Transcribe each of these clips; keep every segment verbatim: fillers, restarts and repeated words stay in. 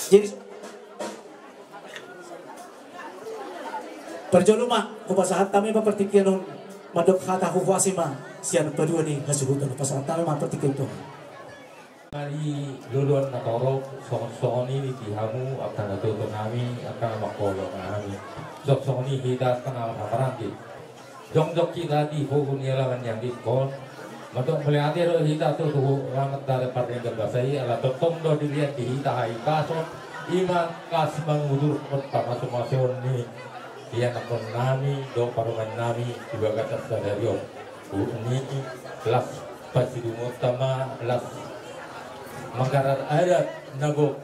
Jadi, parjolo ma hupasahat hami ma partingkian on mandok hata huhuasi ma sian paduahon ni hasuhuton, hupasahat hami ma partingkian on. Di loloan na torop, songon-songon i di hamu angka na tuatua nami, angka na mangkaholongi hami. Songon-songon i hita angka na marhahamaranggi. Jongjong hita di huhut ni alaman ni anggikon. Mandok mauliate do hita tu Tuhan Amanta na pardenggan basa i, ala tongtong do dilehon di hita hahipason, i ma las mangudurhon pamasumasuon ni ianakhon nami dohot parumaen nami di bagasan sadari on. Huhut ni las pasidungonta ma, las manggarar adat na gok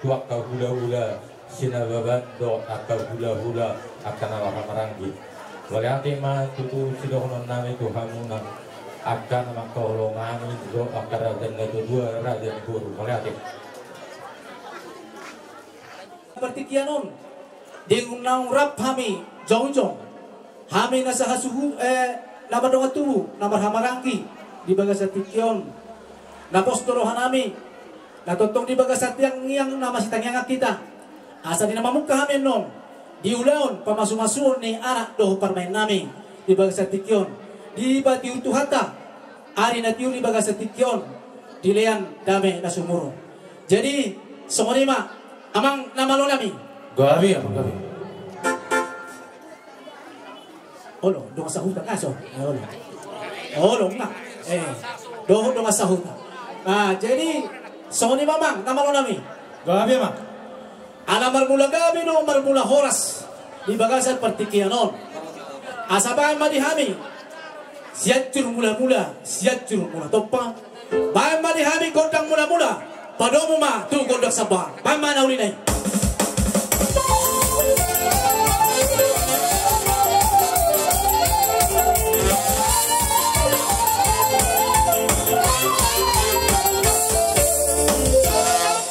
tu angka hulahula sinababan dohot angka hulahula angka na marhahamaranggi. Mauliate ma tutu sidohonon nami tu hamuna angka na mangkaholongi hami dohot angka raja ni natuatua, raja ni boru. Mauliate. Partingkian on, dung naung rap hami jongjong, hami na sahasuhu, eh, na mardongan tubu, na marhahamaranggi di bagasan tingki on, na pos do roha nami, na tongtong di bagasan tangiang na masitangiangan hita. Asa di na mamungka hami annon di ulaon pamasumasuon ni anak dohot parumaen nami di bagasan tingki on, dipatiur Tuhanta ari na tiur di bagasan tingki on, dilehon dame na sumurung. Jadi songon i ma, amang na malo nami. Gabe, amang, gabe. Olo, dongan sahuta, ah, so. Olo. Olo, nga. Eh, dohot dongan sahuta. Ah, jadi songon i ma, amang na malo nami. Gabe, amang. Ala marmula gabe do marmula horas di bagasan partingkian on. Asa bahen ma di hami Sianjur Mulamula, Sianjur Mulatompa. Bahen ma di hami gondang mulamula, padomu ma tu gondang samba. Bahen ma na uli na i.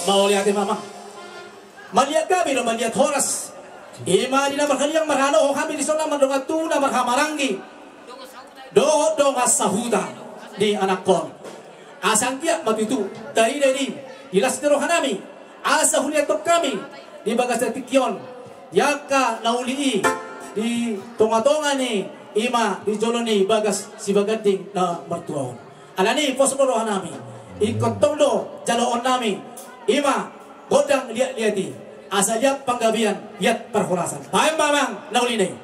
Mauliate ma, amang. Mauliate gabe do, mauliate horas. I ma di na marhaliang marhaloho hami dison na mardongan tubu, na marhahamaranggi dohot dongan sahuta ni anakhon. Asa anggiat ma tutu tarida i di las ni roha nami, asa hulehon hami di bagasan tingki on di angka na uli i di tongatonga ni, i ma di jolo ni bagas sibaganding na martua on. Alani i pos do roha nami, ingkon tong do jaloon nami, i ma gondang liatliat i, asa liat panggabean, liat parhorasan. Bahen ma, amang, na uli na i.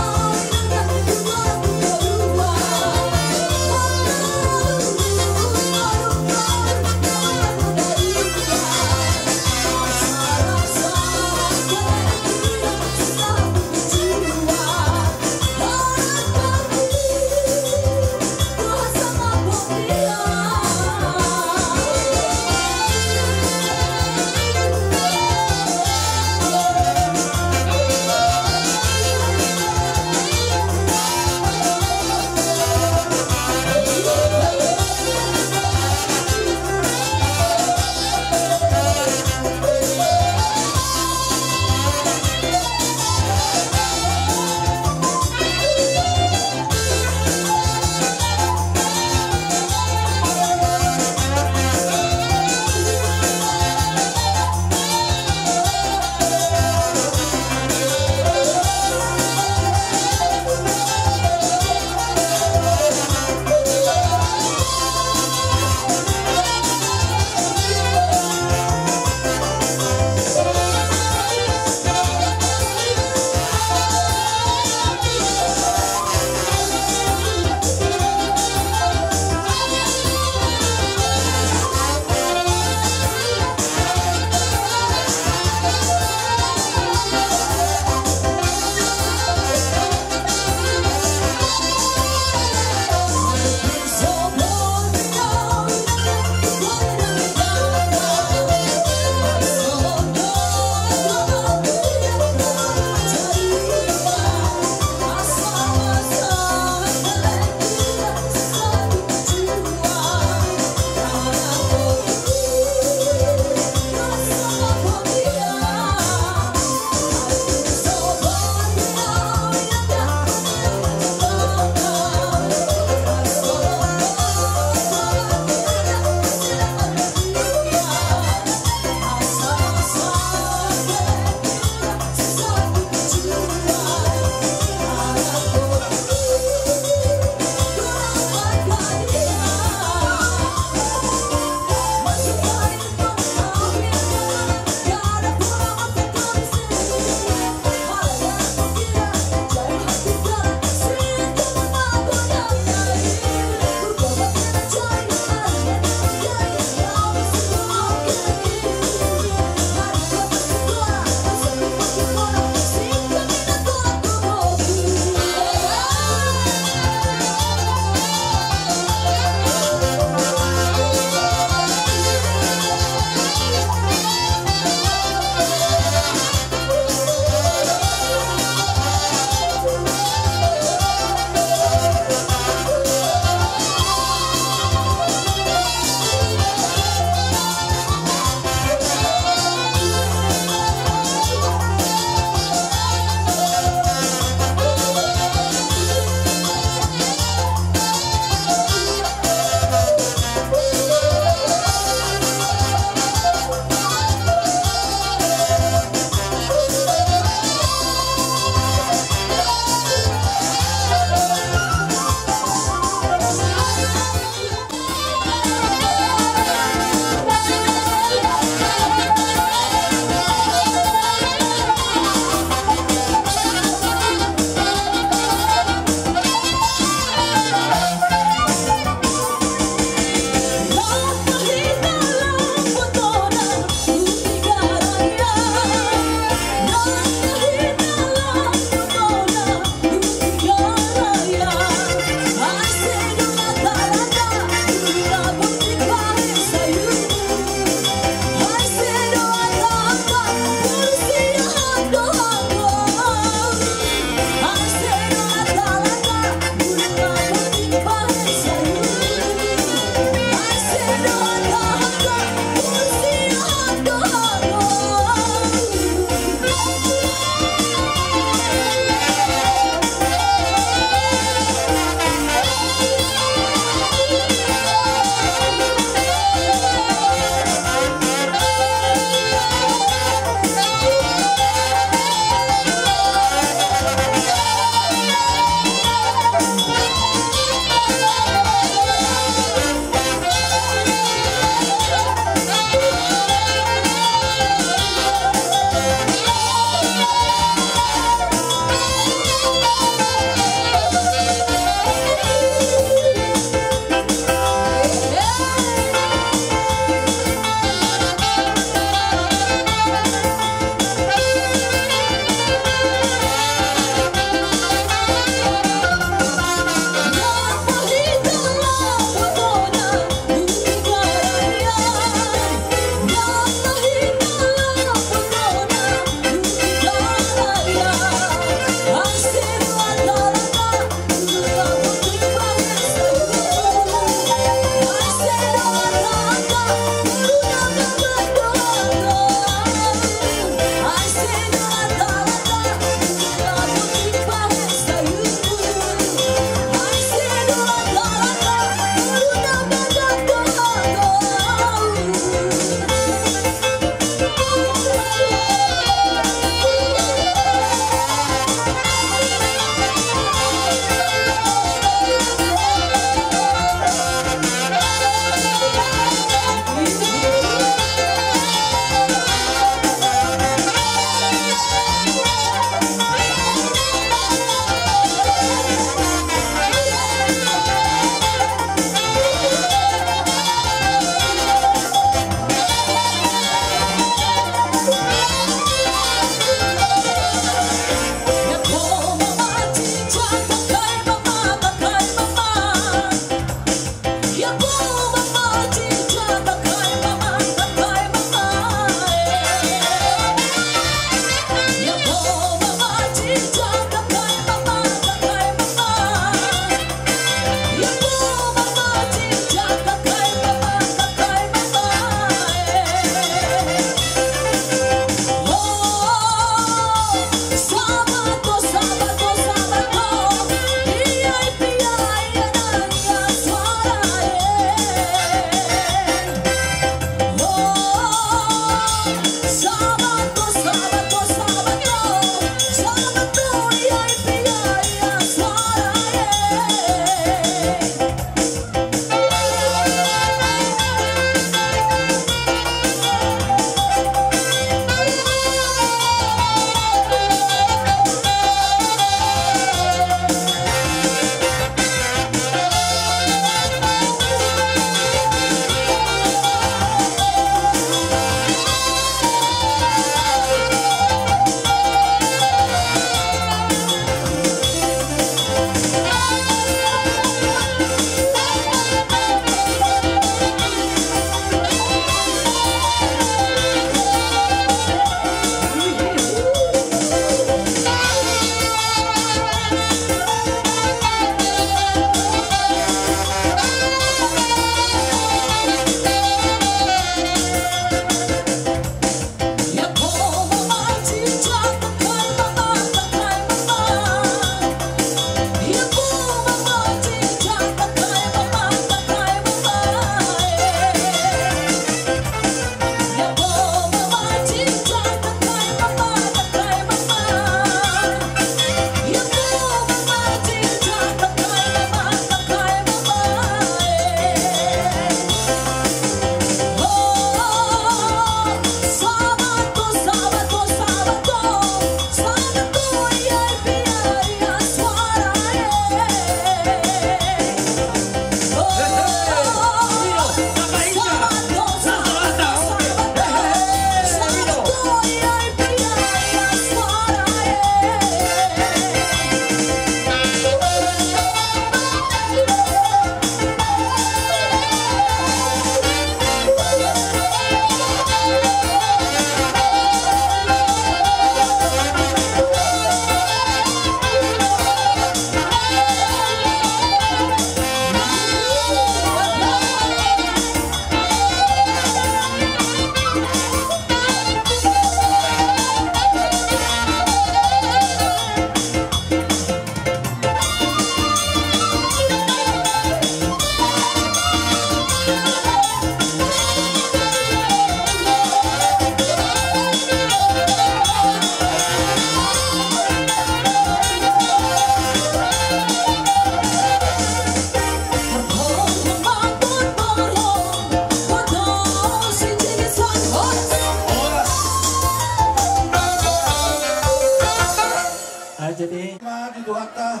Ima di Tuhanta,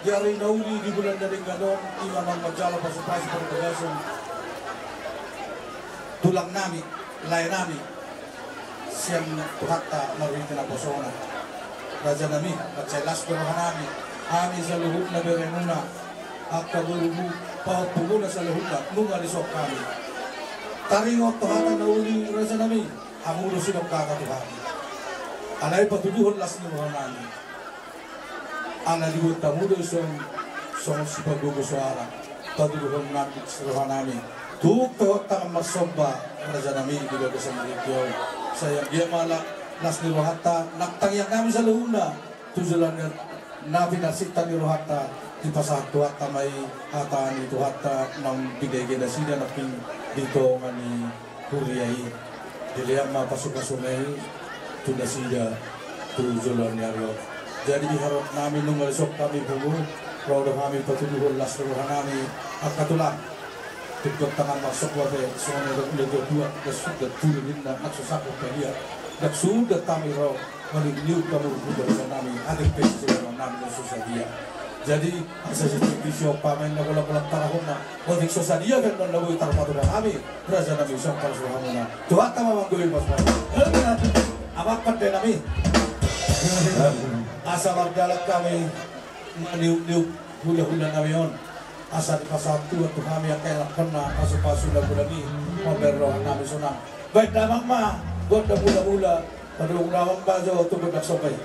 di ari na uli di bulan na denggan on, ima naung manjalo pasupasu parbagason tulang nami, lae nami, sian Tuhanta marhite naposona. Raja nami, mansai las do roha nami, hami saluhutna beremuna, angka borumu, pahompumuna saluhutna, nunga dison hami. Taringot tu hata na uli, raja nami, hamu do sidok hata tu hami. Alai patuduhon las ni roha nami. Ala dibuat hamu do ison songon sipagogo soara, patuduhon nami las ni roha nami. Tung pe hot tangan marsomba, raja nami, di bagasan tingki on. Sai anggiat ma las ni rohanta, nang tangiang nami saluhutna tu joloan na pinarsinta ni rohanta, dipasahat Tuhanta ma i hata ni Tuhanta naung binege nasida nangkin di tonga ni huria i. Dilehon ma pasupasuna i tu nasida tu joloan ni ari on. Jadi di haroro nami nunga dison hami pungu, ro do hami patuduhon las ni roha nami, angka tulang. Tung pe hot tangan marsomba pe, songon na didok ni natuatua, ndang suda tulang ninna, ndang so sanggup padia, ndang suda hami ro, maliuk-liuk hamu tu bagasan nami, adong pe sisebanon nami na so sadia. Jadi, asa sititi siompa ma inna bola-bola tarahonna, otik so sadia pe annon na boi tarpatupa hami, raja nami, songon palas rohamuna. Tuhanta ma manggohi pasupasu. Amang pande nami. Asa mardalan hami, maliuk-liuk hula-hula nami on. Asa dipasahat Tuhan tu hami angka elangkonna, pasupasu na bulan i, mambahen roha nami sonang. Bahen damang ma gondang mula-mula, padung damang ma jo tu gondang somba i.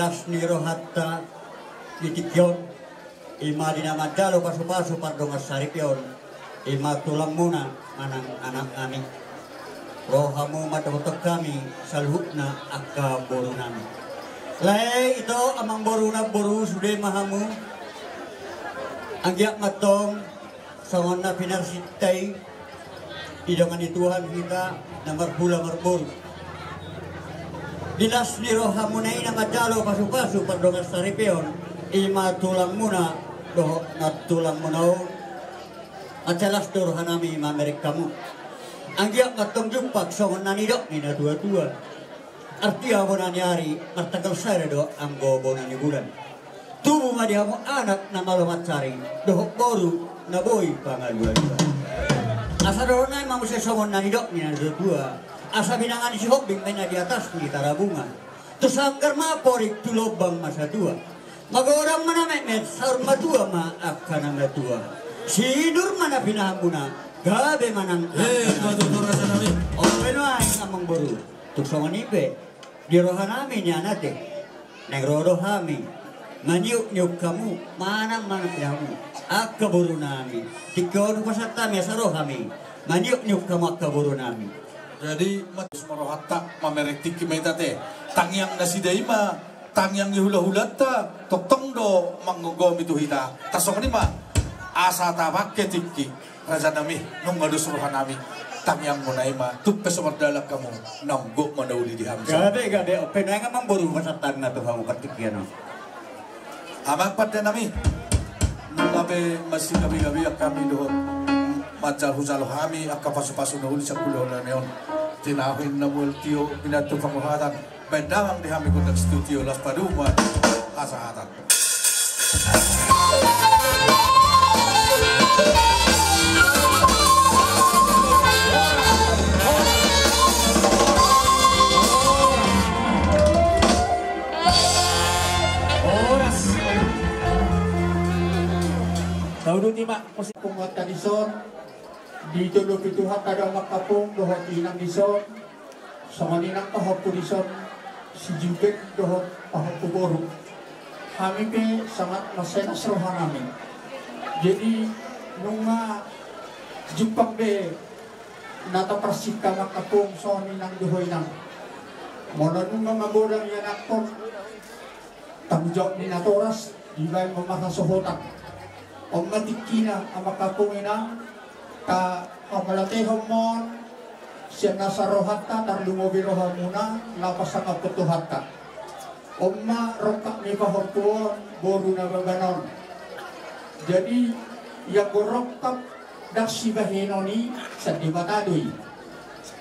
Las ni rohanta di tingki on, i ma di na manjalo pasupasu pardongan saripeon, i ma tulangmuna manang anaknami. Ro hamu mandohot hami saluhutna angka borunami. Lae, ito amangboruna, boru, sude ma hamu. Anggiat ma antong songon na pinarsinta i, didongani Tuhan hita na marhula marboru. Di las ni rohamuna i na manjalo pasupasu pardongan saripeon, i ma tulangmuna dohot nantulangmuna on, mansai las do rohanami mamereng hamu. Anggiat ma antong jumpang songon na nidok ni natuatua. Artia bona ni ari, martanggal sada do anggo bona ni bulan. Tubu ma di hamu anak na malo mansari, dohot boru na boi pangalualuan. Asa dohononnami ma muse songon na nidok ni natuatua: Asa binanga ni Sihombing ma inna di atas ni Tarabunga. Tu sanggar ma porik, tu lombang ma satua. Magodang ma na metmet, saur matua ma angka na matua. Sinur ma na pinahanmuna, gabe ma nang Eh, angka na patutur raja nami. Ope nuaeng amangboru. Tung songon i pe di rohanami nian ate, naeng ro do hami maniukniuk hamu manang manang di hamu angka borunami. Tingki on hupasahat hami asa ro hami maniukniuk hamu angka borunami. Jadi, matus ma rohanta, mamereng tingki ma hita ate. Tangiang nasida i ma tangiang ni hulahulanta, tongtong do manggomgomi tu hita. Tarsongon i ma, asa tapangke tingki. Rajanami, nunga dos rohanami. Tangiangmuna i ma, tung pe so mardalan hamu, naung gok ma na uli di hami. Gabe, gabe, ope nuaeng amangboru, hupasahat hami ma tu hamu partingkian on. Amang pandenami, nunga pe masigabegabean hami dohot manjalo hujalo hami angka pasupasu na uli sian hulahulami on. Tinahu inna mual tio, binatu panguhatan. Baen damang di hami gondang studio, laos padomu ma hasahatan. Horas. Tauduti ma musik. Punguanta dison, ditolopi Tuhanta do amangkampung dohot inang dison. Songon i nang pahompu dison, si Jubek dohot pahompu boru. Hami pe sangat mansai las rohanami. Jadi, nunga jumpang be na taparsinta amangkampung, songon i nang di ho inang. Molo nunga magodang ianakhon, tanggung jawab ni natoras dibaen ma marhasohotan. On ma tingkina amangkampung inang, tahamauliatehon ma on sian nasa rohanta, tarlumobi rohamuna na pasangaphon Tuhanta. On ma rongkap ni pahompu on, boru Nababan on. Jadi, ia anggo rongkap ndang sibahenon i, sian Debata do i.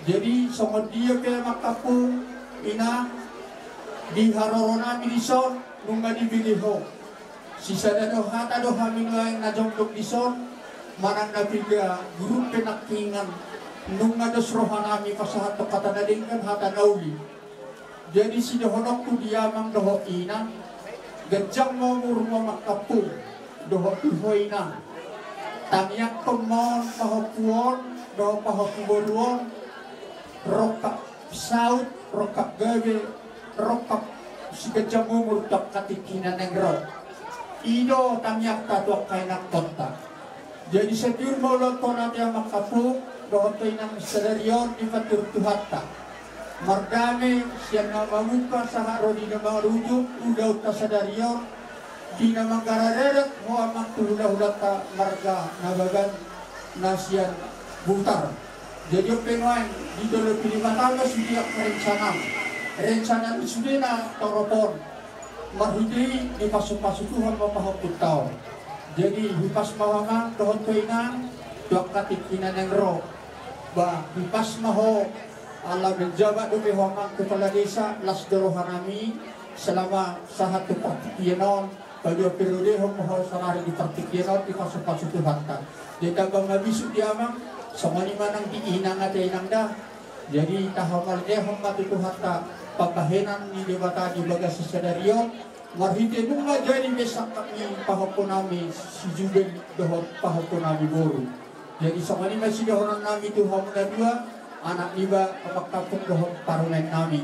Jadi, songon dia pe amangkampung inang, di haroronami dison, nunga dibege ho. Sisada do hata do hami nuaeng na jongjong dison, manang na piga gurun pe nangkiningan, nunga dos rohanami pasahathon hata na denggan, hata na uli. Jadi, sidohononku di amang dohot inang, ganjang ma umurmu amangkampung, dohot di ho inang. Tangiangkon ma on pahompu on dohot pahompu boru on, rongkap saut, rongkap gabe, rongkap siganjang umur tu angka tingki na naeng ro. I do tangiangta tu angka ianakhonta. Jadi, sahat ma ulaonta on ate amangkampung dohot ho inang sadari on, dipatudu Tuhanta. Mardame sian na mamungka sahat ro di na marujung ulaonta sadari on, di na manggararadat ho amang tu hulahulanta marga Nababan na sian Butar. Jadi, on pe nuaeng ditolopi Debata ma sude angka rencanam. Rencanami sude na torop on. Marhite i dipasupasu Tuhan ma pahompunta on. Jadi, hupas ma ho amang dohot ho inang tu angka tingki na naeng ro. Ba, hupas ma ho, ala menjabat dope ho amang kepala desa, las do rohanami selama sahat tu partingkian on. Paduaperiodehon ma ho saonari di partingkian on, dipasupasu Tuhanta. Jadi, tamba ma bisuk di amang, songon i ma nang di inang ate inang da. Jadi, tahamauliatehon ma tu Tuhanta, pambahenan ni Debata di bagasan sadari on, marhite nunga jadi be sangkap ni pahompunami si Jubek dohot pahompunami boru. Jadi, songon i ma sidohononnami tu hamu na dua, anak niba, amangkampung dohot parumaennami.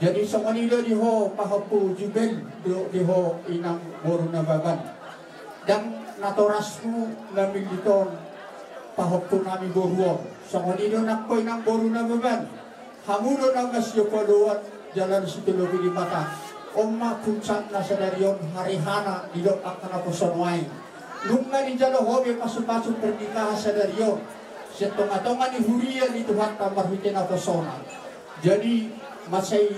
Jadi songon i do di ho pahompu Jubel, do di ho inang boru Nababan. Ndang natorasmu na millit on pahompu nami boru on. Songon i do nang ho inang boru Nababan. Hamu do na masiop oloan jala na sitolopi Debata. On ma puncakna sadari on, harihana didok angka naposo nuaeng. Nunga dijalo ho be pasupasu pernikahan sadari on sian tongatonga ni huria ni Tuhanta marhite naposona. Jadi mansai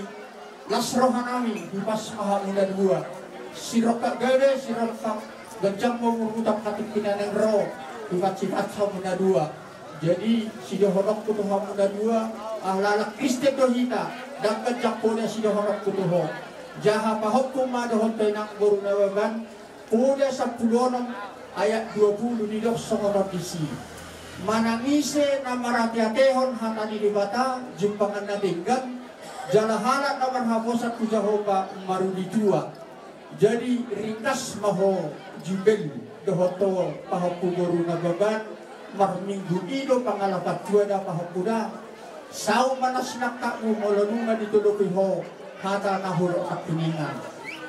las rohanami, hipas ma hamu na dua. Sirongkap gabe, sirongkap ganjang ma umurmu tu angka tingki na naeng ro, hipas-hipas hamu na dua. Jadi sidohononku tu hamu na dua, halak Kristen do hita, ndang ganjang poda sidohononku tu ho. Jaha pahompu ma dohot ho inang boru Nababan, Poda sampulu onom ayat dua pulu didok songon on disi: Manang ise na marateatehon hata ni Debata, jumpangan na denggan, jala halak na marhaposan tu Jahowa maruli tua. Jadi ringgas ma ho Jubel dohot ho pahompu boru Nababan, marminggu i do pangalapan tua da pahompu da. Saut ma na sinangkapmu molo nunga ditolopi ho hata na hudok nangkiningan.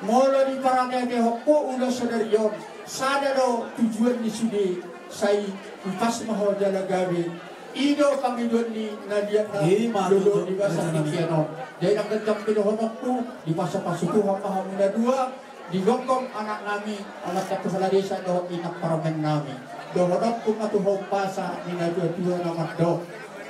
Molo diparateatehon ho ulaon sadari on, sada do tujuan ni sude, sai hipas ma ho jala gabe. I do pangidoan ni na liat na lolo di bagasan tingki on. Jadi ndang ganjang pe dohononku, dipasupasu Tuhan ma hamu na dua. Di gonggong anak nami, amanta kepala desa dohot inang parmen nami. Dohononku ma tu ho umpasa ni natuatua na mandok: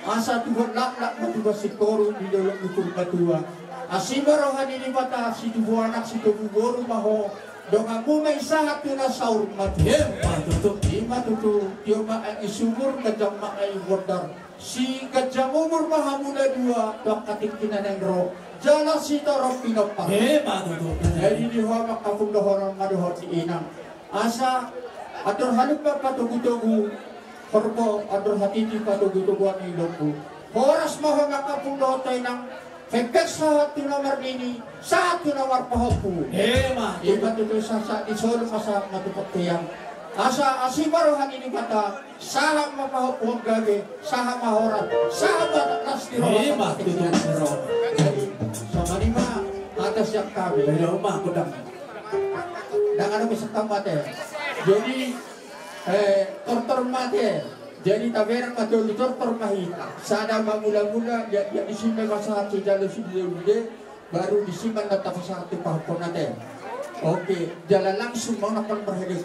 Asa tubu laklak ma tubu singkoru di dolok ni Purbatua. Asi ma roha ni Debata, situbu anak situbu boru ma ho. Donganmu ma i sahat tu na saur matua. Ima tutu. Ima tutu. Tio ma aek ni sumur, ganjang ma aek ni bondar. Siganjang umur ma hamu na dua tu angka tingki na naeng ro, jala sitorop pinompar. Ima tutu. Jadi di ho amang kampung dohonon ma dohot ni inang: Asa andor halumpang patogutogu horbo, andor hatiti patogutogu anggi lombu. Horas ma ho amang kampung dohot ho inang, pengpeng sahat tu na marnini, sahat tu na marpahompu. Ima tutu. Ima tutu. Sahat ni solu ma sahat ma tu pongkian. Asa asi ma roha ni Debata, sahat ma pahompu on gabe, sahat ma horas, sahat ma las ni roha. Ima tutu. Jadi songon i ma hata sian hami. Ima tutu. Ndang adong be sangkap mate. Jadi eh, tortor mate. Jadi tabereng ma tolu tortor ma hita. Sada ma mulamula, liat-liat disi ma pasahat tu jalo sude-sude. Baru disi ma na tapasahat tu pahompu nate. Oke, jala langsung ma unang marhadei.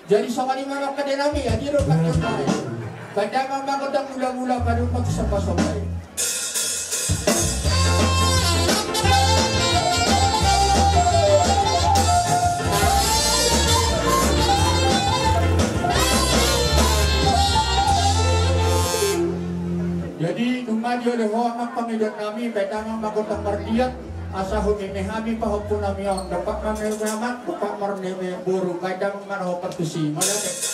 Jadi songon i ma amang pande nami, adi do pande nami. Pande ma amang gondang mulamula, paduan ma tu somba-somba i. Jadi nunga dioloi ho amang pangidoan nami, baen damang ma gondang marliat, asa humeme hami pahompu nami on. Dompak ma meme amang, dompak ma meme boru, baen damang ma na hombar tusi. Mauliate.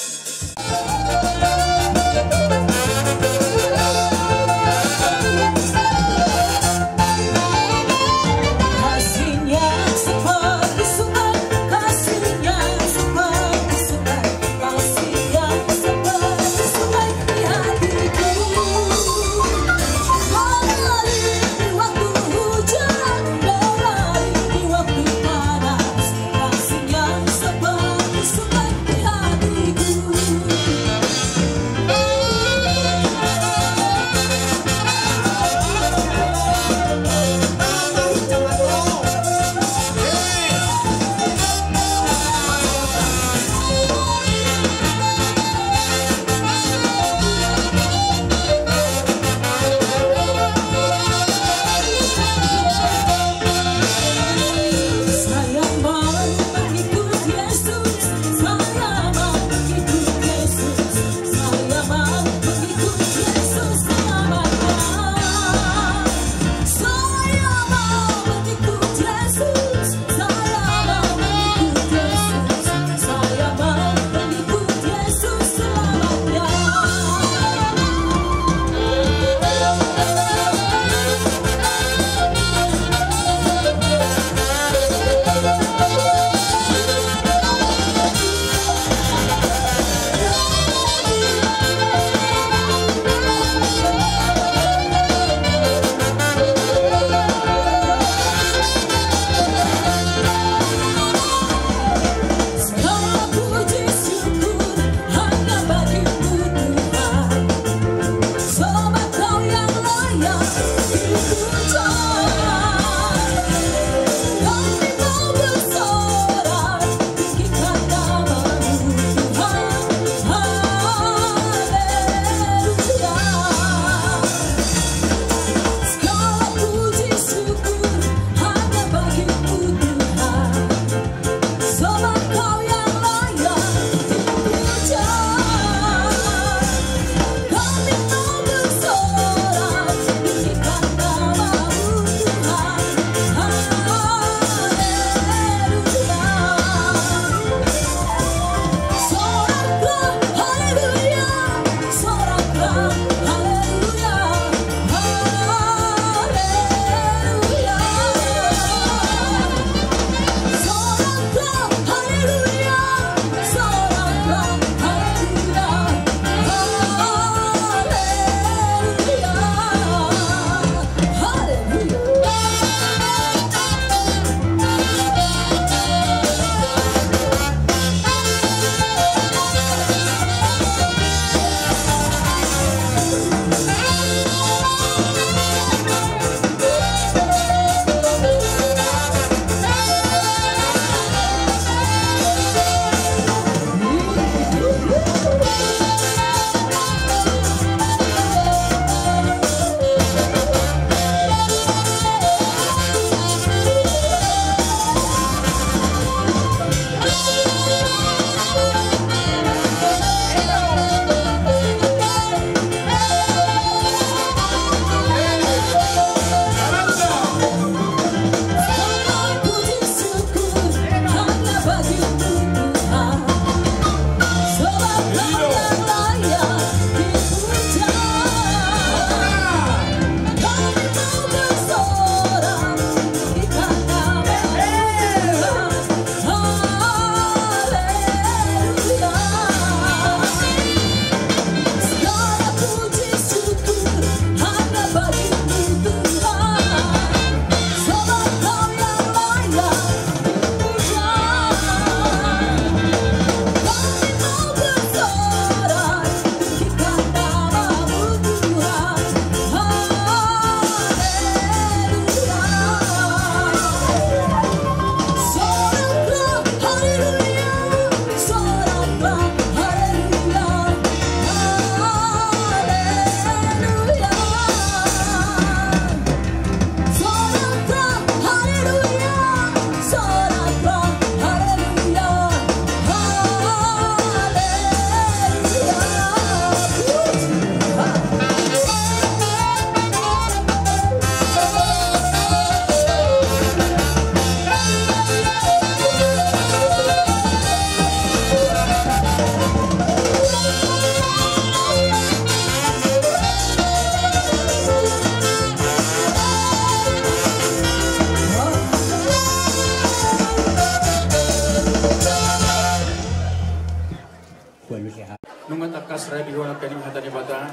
Nunga tangkas rabi ho nangkaning hata ni Debata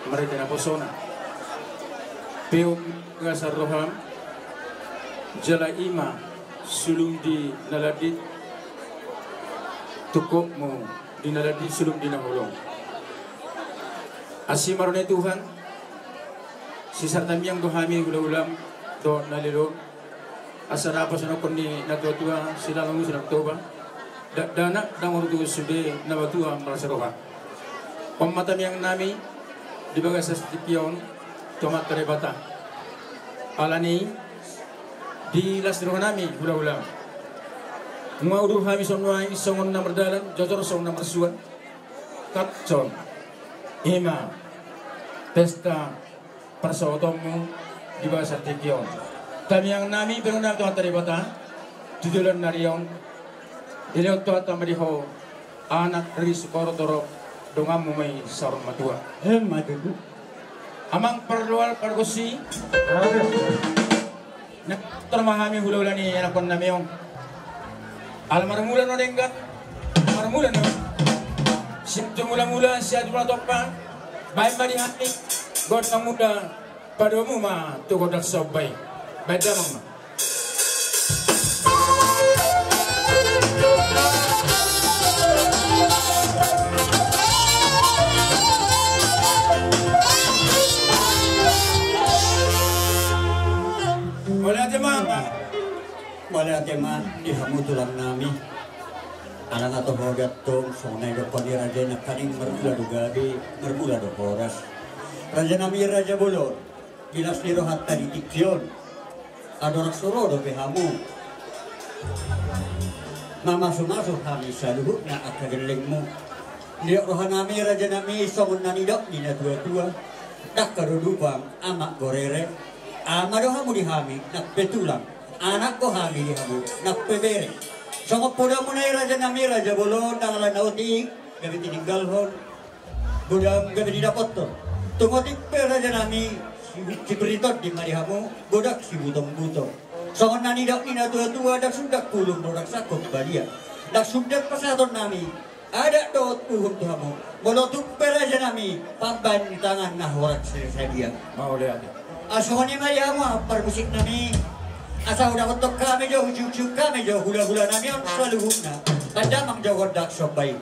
marhite naposona. Peop bagasan roham, jala i ma sulung di na landit, tungkotmu di na landit sulung di na holong. Asi ma roha ni Tuhan, sisar tamiang do hami hulahulam dohot na lelom. Asa na pasonopon ni natuatua, silalu silang toba. Dakdanak ndang maruntung sude na matua marlas roha. On ma tamiangnami di bagasan tingki on tu Amanta Debata. Alani i di las ni rohanami hulahulam, nunga udur hami songon nuaeng songon na mardalan, jojor songon na marsuan. Tarsongon i ma pesta parsaotonmu di bagasan tingki on. Tamiangnami, pangidoannami tu Amanta Debata, tu joloan ni ari on, dilehon Tuhanta ma di ho anak ri sikoru torop, donganmu ma i saur matua. Emma tutu. Amang parlual pargonsi. Amen. Nang tor ma hami hulahula ni anakkonnami on. Ala marmula nuaeng denggan, marmula nuaeng. Sian tu mulamula, sian tu mula tompa. Baen ma di hami gondang muda, padomu ma tu gondang somba i. Baen damang ma. Mauliate ma. Mauliate ma di hamu tulangnami. Ala na toho be antong, songon na nidok ni raja i nangkaning, marmula do gabe, marmula do horas. Rajanami raja bolon, di las ni rohanta di tingki on, andorang so ro dope hamu, mamasumasu hami saluhutna angka gellengmu. Didok rohanami rajanami, songon na nidok ni natuatua: Dangka do dupang amak do rere. Ama do hamu di hami, nang pe tulang. Anak do hami di hamu, nang pe bere. Songon poda muna i rajanami raja bolon, ndang ala na otik gabe tininggalhon, godang gabe didapothon. Tung otik pe rajanami, si-, sipir ni tondi ma di hamu, godang sibutongbuto. Songon na nidok ni natuatua: Ndang sundang pulung, ndang sangkot balian, ndang sundang pasahatonnami. Adat dohot uhum tu hamu. Molo tung pe rajanami, pambaen ni tangan na horas sadia. Mauliate. Asa songon i ma di hamu, amang parmusiknami. Asa hudapothon hami jo, husiuksiuk hami jo hulahulanami on saluhutna. Baen damang jo gondang somba i.